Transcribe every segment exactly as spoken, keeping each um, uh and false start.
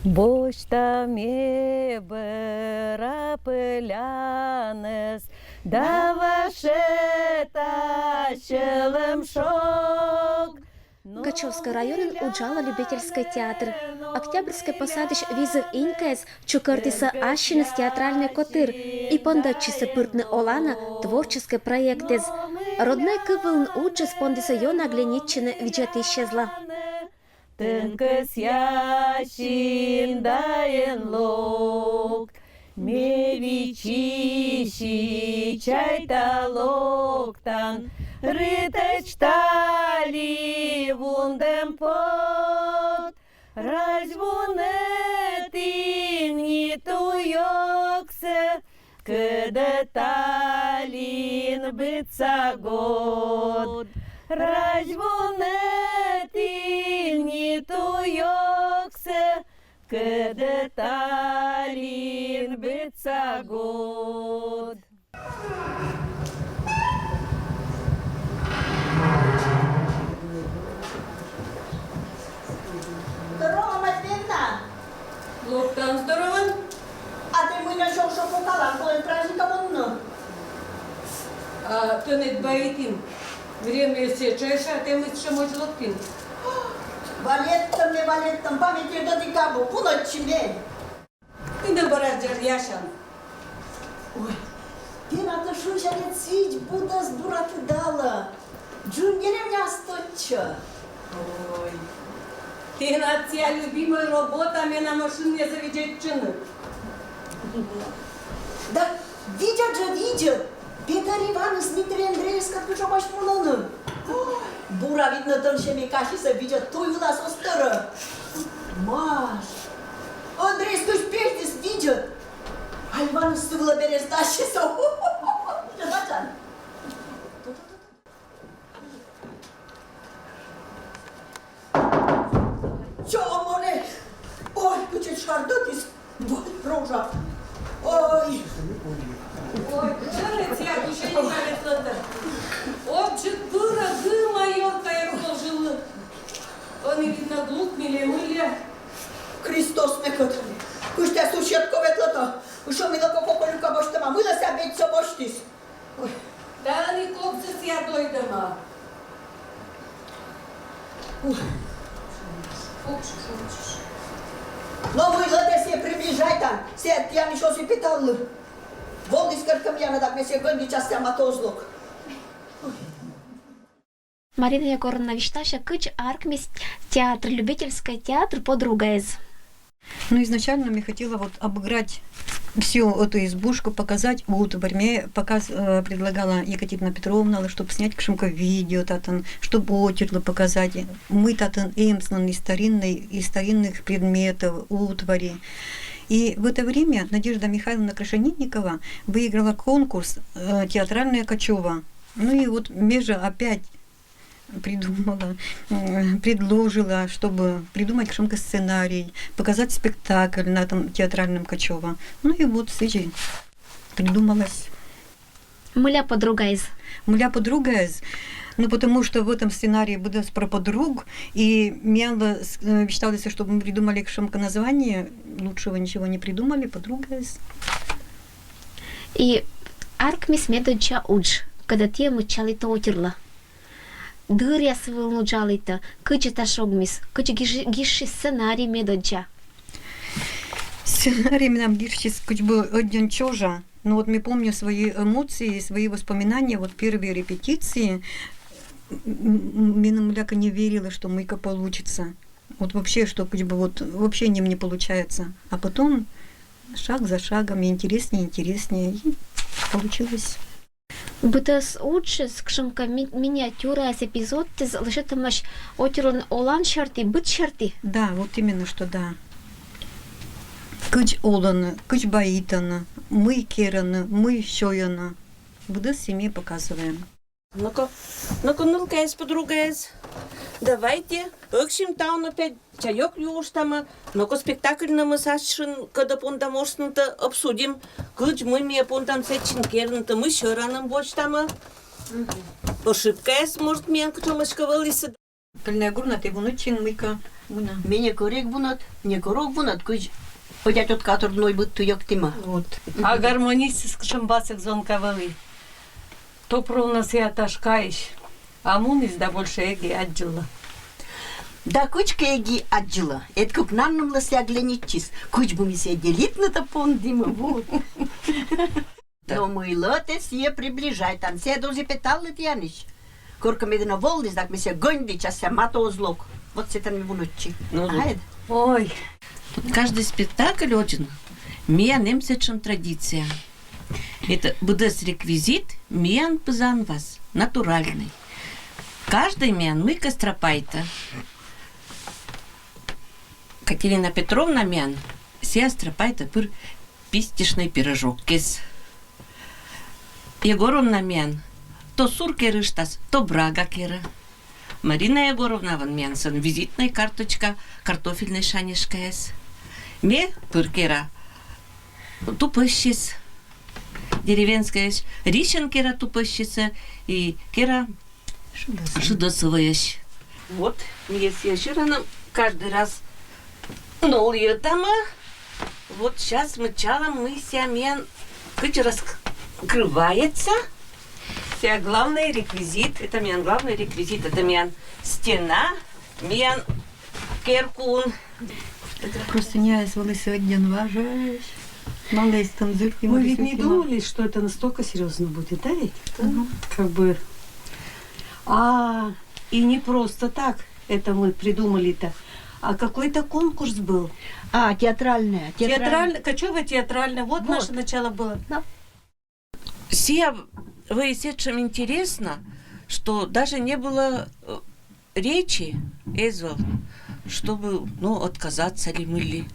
Босьта ме бӧра пӧлянӧс да ваше та сьӧлӧм шог. Качовскӧй районын уджалӧ любительскӧй театр. Октябрьскӧй посадысь визыв инькаыс чукӧртісӧ ассьыныс театральнӧй котыр и пондӧдчисӧ пыртны оланӧ творческӧй проектъясӧ. Роднӧй кыв вылын уджыс пондісӧ ёна глянитчыны видзӧдысьяслы. Тынкӧсъя синдаӧн лок, ме виччыси, чайта, локтан, рытӧдз тали вундӧм пот. Разь вунӧдін ни туйӧксӧ, кӧдӧ талин быдса год. Разь вунӧдін ни туйӧксӧ, кӧдӧ талин быдса год. Здорово, Матвеевна! Локтан здоровӧн. А тэ мый нӧ сё шуко калан, коли праздникӧ мунны? А тэнӧ баитім. Время сэтшӧм, а тэ мый сэтшӧм мӧд локтін? Валеттӧм ме, валеттӧм, память ӧд и кабу, пунӧдчи ме. Тэнӧ бара жӧ ясян. Ой, тэнад шусян сідз, быдӧс бура тыдалӧ. Джын деревняысь тӧдчӧ. Ой, тэнад сія любимӧй робота, менам ӧшинь эз видзӧдчыны. Да видзӧд жӧ, видзӧд. Петӧр Иваныс Дмитрий Андреевскӧд кутшӧмӧсь мунӧны. Ой, бура, виднӧ, тӧн семьяысь касисӧ видзӧд, туй вылас оз тӧрӧ. Маш, Андрейыс кыдз пельтіс, видзӧд. А Иваныс сы вылӧ бере сдасьтіс. Видзӧд, ачан. Чё, моне? Ой, кыдз шардӧдіс. Ой, рожа. Ой. Ой, жӧ ӧд сія гусеницаӧ ветлӧдтӧ. Ог жӧ бура, гыма ёрта эг положитны. Ӧні, виднӧ, глук миле мыльӧ. Христос мекӧд. Кыдз тайӧ суседкаӧ ветлӧдтӧ. Ещё миле коколюкӧ босьтӧма. Мыйла сія бедьсӧ босьтіс? Ой. Тані коксӧ сія дойдӧма. Ой. Шукшыш, шукшыш. Но мыйла тэ сійӧс приближайтан, сія тіянӧс оз и петавлы. Воліс керкӧм янӧ да, ме сійӧс гӧндича, сія матӧ оз лок. Ой. Марина Егоровна висьтасьӧ, кыдз артмис театр, любительскӧй театр, подругаыс. Ну, изначально ме хотела вот обыграть всю эту избушку, показать утварь. Ме показ-, э, предлагала Екатерина Петровна, чтобы снять кутшӧмкӧ видео татӧн, чтобы отсюда показать. Мый татӧн эмӧсь, ну, из старинной, из старинных предметов, утвари. И в это время Надежда Михайловна Крашенинникова выиграла конкурс, э, «Театральная Кочова». Ну и вот ме жӧ опять придумала, м, предложила, чтобы придумать кутшӧмкӧ сценарий, показать спектакль на этом театральном Кочова. Ну и вот сідзи придумалось. Мыля подругаыс? Мыля подругаыс? Ну, потому что в этом сценарии быдӧс про подруг, и миянлы с-, э, висьталісны, чтобы мы придумали кутшӧмкӧ название, лучшего ничего не придумали, подругаыс. И артмис медоддза удж, кӧдӧ ті мыччаліт отирлы. Дыръяс вылын уджаліт, кыдзи тайӧ шогмис, кыдзи гиж-, гижсис сценарий медоддза. Сценарий менам гижсис кыдз бы ӧддьӧн чожа. Ну вот ме помню свои эмоции, свои воспоминания, вот первые репетиции. М, м, ме мыйлакӧ не верила, что мыйкӧ получится. Вот вообще, что кыдз бы вот вообще не мне получается. А потом шаг за шагом, и интереснее, интереснее, и получилось. Быдӧс уджыс, кутшӧмкӧ ми-, миниатюраыс, эпизодыс лӧсьӧдӧмаӧсь отирлӧн олан серти, быд серти. Да, вот именно что, да. Кыдз олӧны, кыдз баитӧны, мый керӧны, мый сёйӧны. Быдӧс сійӧ ми показываем. Ну-ка, ну-ка, нылкаыс, подругаыс. Давайте, ӧксим таун опять. Чайӧк юыштамӧ, но-ко спектакльнымӧс асьныс кӧдӧ пондам ошнытӧ, обсудим, кыдз мый ми пондам сэтчин кернытӧ, мый сёраным босьтамӧ. Ошибкаяс, может, миян кутшӧмӧсь кӧ вӧлісны. Марина Егоровна, тэ вунӧдчин мыйкӧ уна? Ме некор эг вунӧд, некор ог вунӧд, кыдз ӧтя тётка тор мной быдтуй ёктӧма. Вот. А гармонистыс кутшӧм басӧк звонка вӧлі. Топ ровно сійӧ ташкаысь. А муніс да больше эг и аддзывлы. Да кыдзкӧ эг и аддзывлы. Эд кыкнаннымлы сійӧ глянитчис. Кыдз бы ми сійӧс делитнытӧ пондімӧ, вот. Но мыйлы тэ сійӧс приближайтан, сійӧ дорӧ петавлы тіянӧс. Коркӧ ме дінӧ воліс, дак ме сійӧс гӧньдича, сійӧ матӧ оз лок. Вот сэтӧн ме вунӧдчи. Ну, ага, вот. Эд. Ой. Вот каждый спектакль водзын миян эм сэтшӧм традиция. Это быдӧс реквизит миян пызан вас, натуральный. Каждый миян мыйкӧ стрӧпайтӧ. Катерина Петровна миян сійӧ стрӧпайтӧ пыр пистишнӧй пирожоккӧс. Егоровна миян то сур керыштас, то брага керӧ. Марина Егоровна вӧлі миян сэн визитнӧй карточка, картофельнӧй шаньӧшкаяс. Ме пыр кера тупӧссьыс, деревенскӧйӧсь, рисьӧн кера тупӧссьыс и кера шыдӧсӧвӧйӧсь. Вот, ми сійӧс сьӧрӧн каждый раз нолйӧдтам. Вот сейчас мыччалам, мый сійӧ миян кыдз раскрывается. Сійӧ главный реквизит, это миян главный реквизит, это миян стена, миян керкуын. Простыняыс вӧлі сэтшӧм важӧн. Малы эстӧн зыртім. Мы ведь не думали, что это настолько серьезно будет, да ведь? Как бы. А, и не просто так это мы придумали-то. А какой-то конкурс был. А, театральная. Театральная, Кочёва театральная. Вот, наше начало было. Сійӧ вӧлі сэтшӧм интереснӧ, что даже не было э, речи, эз вӧв, чтобы, ну, отказаться ли мый ли.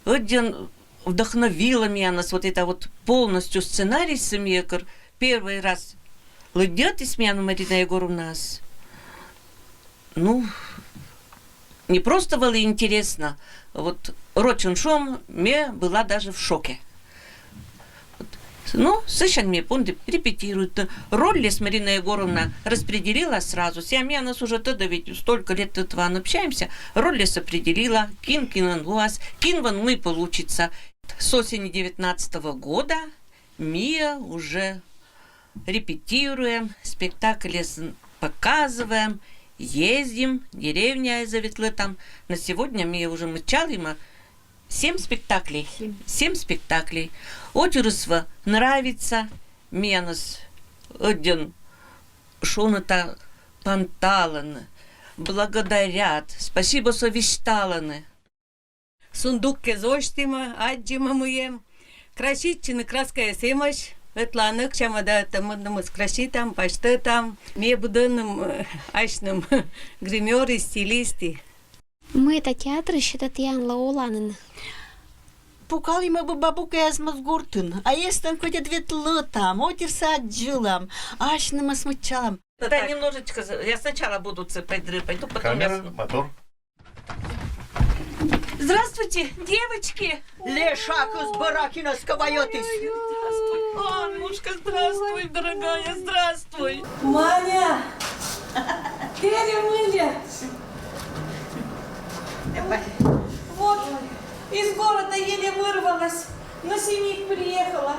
Ӧдйӧн вдохновила миянӧс вот это вот полностью сценарийсӧ, миян кор первый раз лыддьӧдіс миянӧс Марина Егоровнаыс. Ну, не просто вӧлі интереснӧ, вот рочӧн шуӧм, ме была даже в шоке. Вот. Ну, сысянь ме понді репетируйтны. Рольяс Марина Егоровна распределила сразу. Сійӧ миянӧс уже тӧдӧ, ведь столько лет этого общаемся. Рольяс определила, кин кинӧн лоас, кин вӧн мый получится. С осени девятнадцатого года ми уже репетируем, спектакльяс показываем, ездим, деревняясӧ ветлытам. На сегодня ми уже мыччалім семь спектаклей. Семь спектаклей. Оз тырмы нравится, миянӧс ӧдйӧн шоныта панталӧны, благодарят, спасибо, со висьталӧны. Сундуккӧд восьтімӧ, аддзимӧ мый эм. Краситчыны краскаяс эмӧсь, ӧтлаын ӧкмысӧд да ӧтмысӧд краситам, пасьтӧдтам. Ме быдӧнным э, асьным гримёрыс, стилистыс. Мыйта театрысь сетӧ тіянлы оланін? Пукалімӧ бабукаяс Мӧсгортын, а эстӧн кӧть ӧд ветлытам, отирсӧ аддзылам, асьнымӧс мыччалам. Да, немножечко, я сначала буду цыпать-дрыпать, ну потом я... Камера, мотор. Здравствуйте, девочки! Лешакыс бӧракинас кӧ вайӧдіс. Здравствуй, Аннушка, здравствуй, дорогая, здравствуй! Маня! Перемыли! Вот, из города еле вырвалась, на Синик приехала.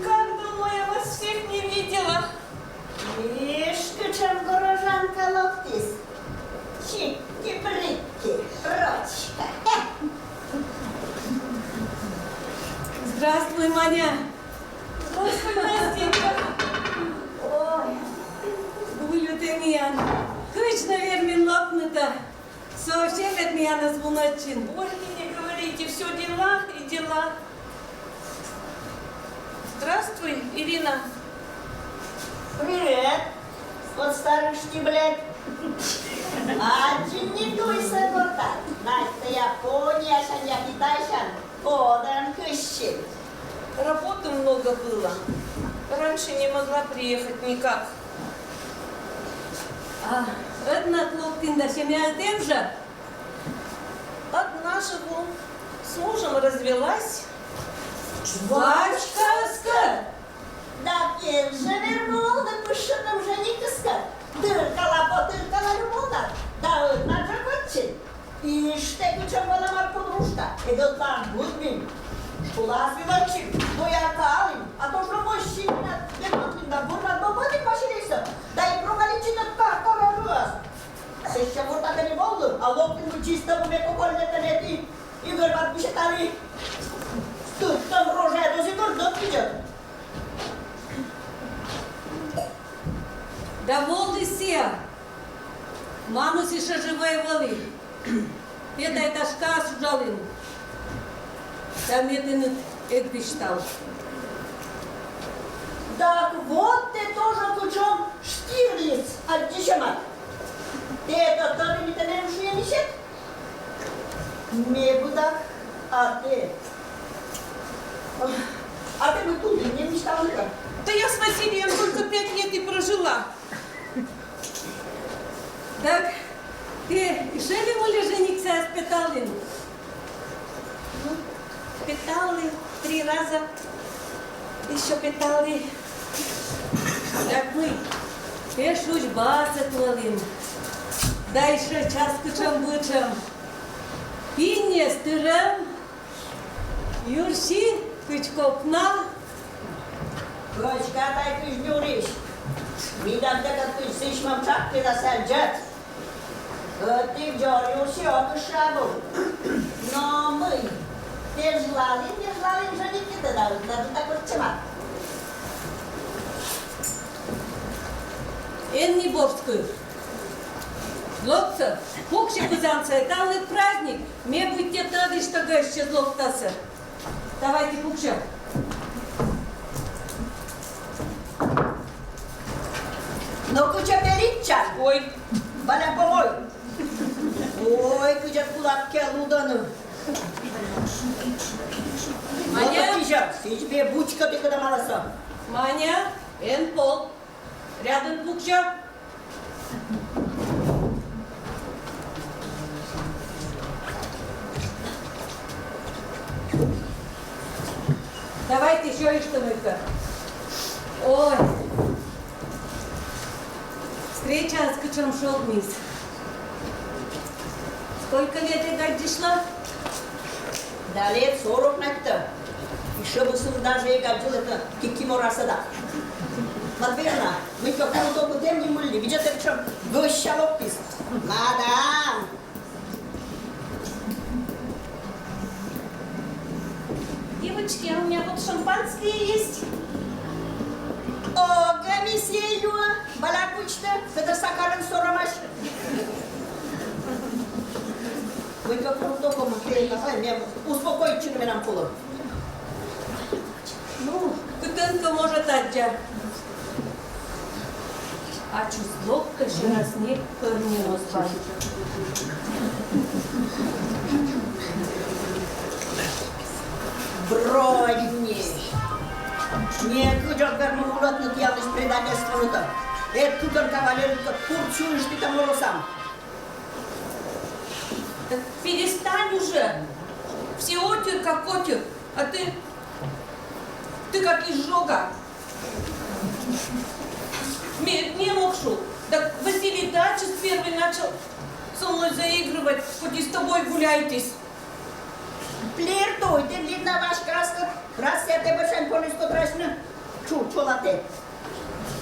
Как давно я вас всех не видела. Ишь, кутшӧм горожанка локтіс. Чики-прики, прочка. Здравствуй, Маня. Здравствуй, Настенька. Ой, збыль тэ миян. Кыдз нӧ вермин локны-то? Совсем эд миянӧс вунӧдчин. Ой, не говорите, все дела и дела. Здравствуй, Ирина. Привет, вот старушки, блядь. Аддзин ни туйсӧ горта. Надь, ты Япониясянь, я Китайсянь. Кодан кыщи. Работы много было. Раньше не могла приехать никак. А, ӧтнад локтін да, семьяыд эм жӧ? Одна живу. С мужем развелась. Жвачкаыскӧд? Да пек жӧ вермы овны пышшӧдӧм женихыскӧд. Тыркала, потыркала любовнад, да ӧтнад жӧ кӧтчы. Иштӧ кутшӧм вӧлӧма подружка, эг ӧтлаын быдмим. Школаас вылӧ вӧчим, дояркаӧн олім, а то жӧ мӧс синмӧд, беднотнад да бурмӧд бӧбӧдім Василейсӧ, да и прогалитчитӧг кар-кара жӧ. Сэсся гортад эг и волы, а локтім бы чисто, бу ме кокольнӧй тэнӧ и Игорь вад быттьӧ тали. Стыдтӧм рожаыд оз и гӧрд, да пидзӧд. Да волы сійӧ. Мамыс ещӧ живӧй вӧлі. Петӧй, ташкас уджалін. Да ме тэныд эг висьтав. Так вот тэ тоже кутшӧм Штирлиц аддзысьӧмад. Тэ тӧ-, тӧдӧ, мый тэ меным шуӧмысьыд? Ме быдӧн, а тэ? А тэ бы тӧдін, не мечтал бы. Да я с Василием только пять лет и прожила. Так, тэ ещӧ ли мый жениться петалін? Ну, петалі три раза. Ещӧ петалі. Так мый, тэ шусьбасӧ вӧлін. Да ещӧ час кутшӧм-бутшӧм. Пиньӧс тырӧм. Юрси, кыдз копна. Кӧчка тай кыдз нюрис. Медам тӧдӧ, кыдз сісьмӧм тшак петас аддзӧд. Ӧтик дзор юрси, ӧтик шабу. Но мый, вежлалін, вежлалін, женитчытӧ да, да, да, кутшӧма. Эн ни бордскы. Локтсӧ, пуксьы пызансӧ, талун праздник. Ме быттьӧ тӧдысь, что гӧсьтыс локтасӧ. Давайте, пуксьы. Но кутшӧм передчан. Ой. Валя помой. Ой, кутшӧм кулак кӧ лудӧны. Маня. Вот, пижа, сідз ме бучкӧ тэ, когда маласӧ. Маня, эн пол. Рядын пуксьы. Давайте ещё и что-нибудь. Ой. Встречаыс кутшӧм шогмис. Сколько лет эг аддзысьлы? Да лет сорок надо. И чтобы сын даже эг аддзыл, это кикимора сада. Матвеевна, мыйкӧ курыд ог тӧд, мый нин мый ли, видзӧд, кутшӧм гӧсся локтіс. Мадам! Девочки, а у меня вот шампанское есть. О, гамисею, балакучта, когда сакарын соромась. Мыйкӧ курыд ог, мый, ме успокоитчыны менам колӧ. Ну, кытӧнкӧ, может, аддза. А чус локтӧ, сьӧрас некор нин оз вай. Бронь. Некыдз ог вермы вунӧдны тіянлысь предательствонытӧ. Эд кыкӧн кавалерыдкӧд пурт сюйыштіта моросам. Да перестань уже. Все отир как отир, а ты, ты как изжога. Ме, ме ог шу. Так Василий тадзи первый начал со мной заигрывать, хоть и с тобой гуляйтесь. Флиртуйтін, видно, Васькаыскӧд, раз сійӧ тэ бӧрсянь понйыскӧд расьны чу-, чолатӧ.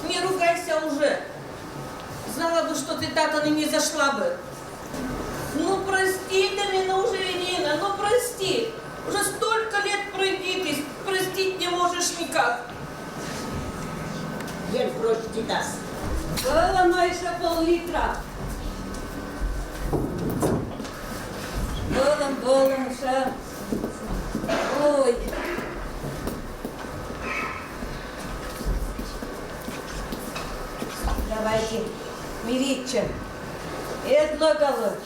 Не ругайся уже. Знала бы, что ты так, она не зашла бы. Ну, прости ты меня уже, Ирина, ну, прости. Уже столько лет пройдитесь, простить не можешь никак. Ен проститас. Вӧлӧм ещӧ пол-литра. Вӧлӧм, вӧлӧм ещӧ. Ой. Давайте, миритчӧ. Эд лӧгалӧ.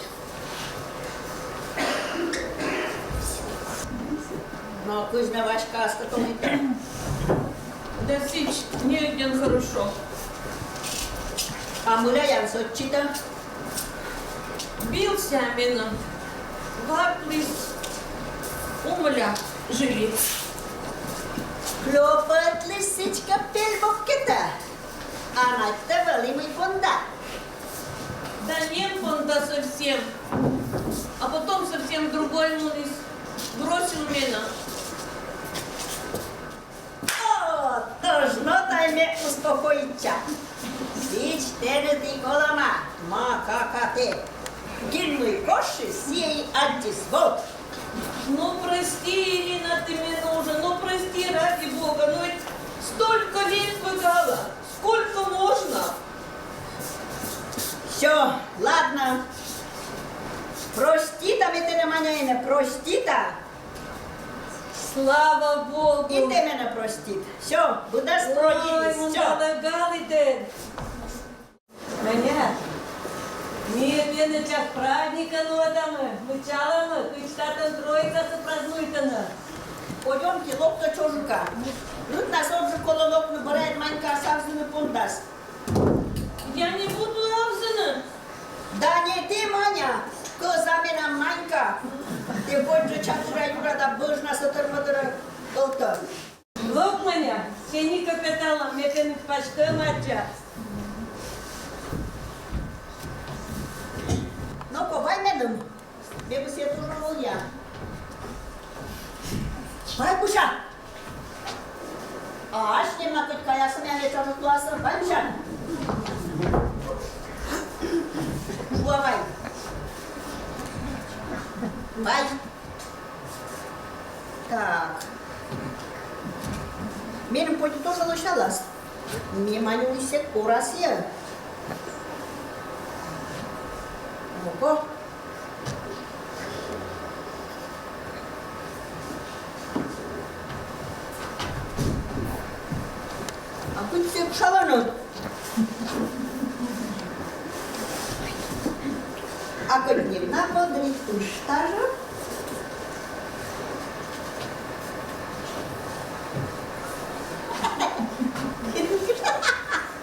Но кыдз нӧ Васькаыскӧд томитӧ? Да сідз, не ӧдйӧн хорошо. А мыйла янсӧдчитӧ? Бил сійӧ меным, вартліс, у мыйла жили. Клёпӧтліс сідзкӧ пельбок кӧть. А надьтӧ вӧлі мый понда. Да нем понда совсем. А потом совсем другой муніс. Бросил мене. О, должно тай ме успокоитча. Сідз тэныд и колӧма, макака тэ. Гинмы коши сійӧ аддзис, вот. Ну прости, Ирина, ты мене уже, ну прости, ради бога, ну ведь столько лет пӧгала, сколько можно? Всё, ладно. Простита ме тэнӧ, Маня, простита. Слава богу. И тэ мене простит. Всё, быдас пройдитіс. Ой, всё. Мунда лӧгалӧ тэ. Маня, ми тэнӧ час праздникӧн нуӧдамӧ, мыччалам, кыдз татӧн Троицасӧ празднуйтӧны. Пойдёмте, локтӧ чӧжика. Рытнас ӧтджык колӧ локны, бара ӧд Манька ставсӧ авзыны пондас. Я не буду авзыны. Да не тэ, Маня, кӧза менам Манька. Тэ водзджык чатшура юра да бӧжнас ӧтӧр-мӧдӧр ӧтӧ. Лок, Маня, сеньӧ кӧ петалам, ме тэныд паськӧм аддза. Но-ко, вай меным. Ме бы сійӧс тоже волі. Вай, пуся! А ачым на кӧть каясӧ, ме ачым тоже куласӧ. Вай, пуся! Шуа вай. Вай. Так. Меным потӧ тоже лӧсялас. Ме Манюлысь сэк корасӧ. Ну-ко. А кыдз сэк шаланныд? А кӧть нин на пӧдритыштан жӧ.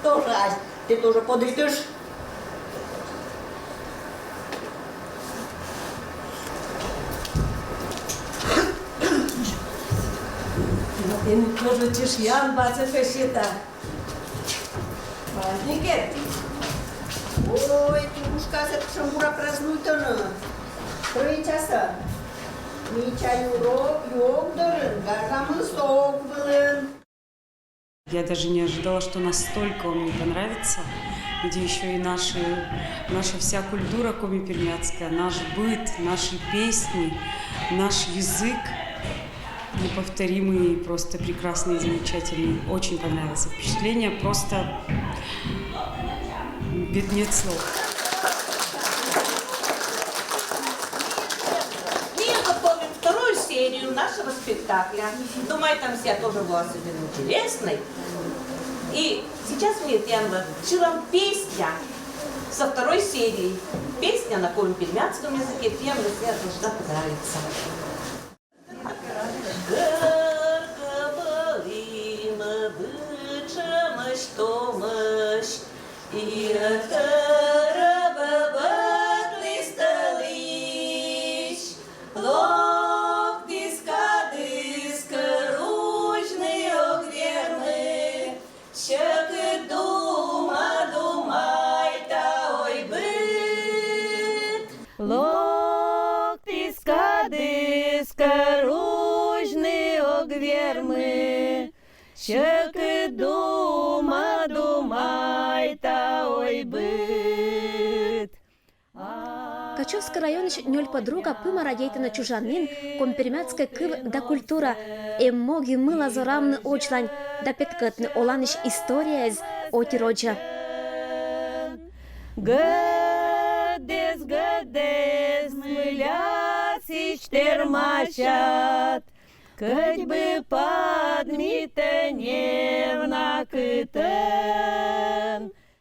Тоже ась, тэ тоже пӧдритыштан. Но тэ тоже чышъян басьтыштан. Праздникӧн. Ой, тушкасӧ кутшӧм бура празднуйтӧны. Трӧ часӧ. Мича юрӧ, юӧр дорын, гажа мыс ог вылын. Я даже не ожидала, что настолько он мне понравится, где еще и наши, наша вся культура коми-пермяцкая, наш быт, наши песни, наш язык. Неповторимый, просто прекрасный, замечательный. Очень понравился. Впечатление просто бед-, нет слов. Мы готовим вторую серию нашего спектакля. Думаю, там вся тоже была особенно интересной. И сейчас мне, Татьяна, чылам песня со второй серии. Песня на коми-пермяцком языке, Татьяна, мне должна понравиться. Гӧргӧ вӧлі быдсямӧсь-томӧсь, и ӧтарӧ бӧбӧтліс тӧлысь, локтіс кадыскӧ, рузьны ог вермы. Сьӧкыд дума думайта ойбыт. Локтіс кадыскӧ, рузьны ог вермы. Сьӧкыд дума думайта ойбыт. Качовскӧй районысь нёль подруга пӧмӧ радейтӧны чужан нин, коми-пермяцкӧй кыв да культура. Эм могйыс, мыла зоравны водзлань да петкӧдны оланысь историяэз ӧти роджӧ. Гӧддӧс, гӧддӧс, мыля сідз тэрмасяд, кӧть бы падмитӧ невнакытӧн.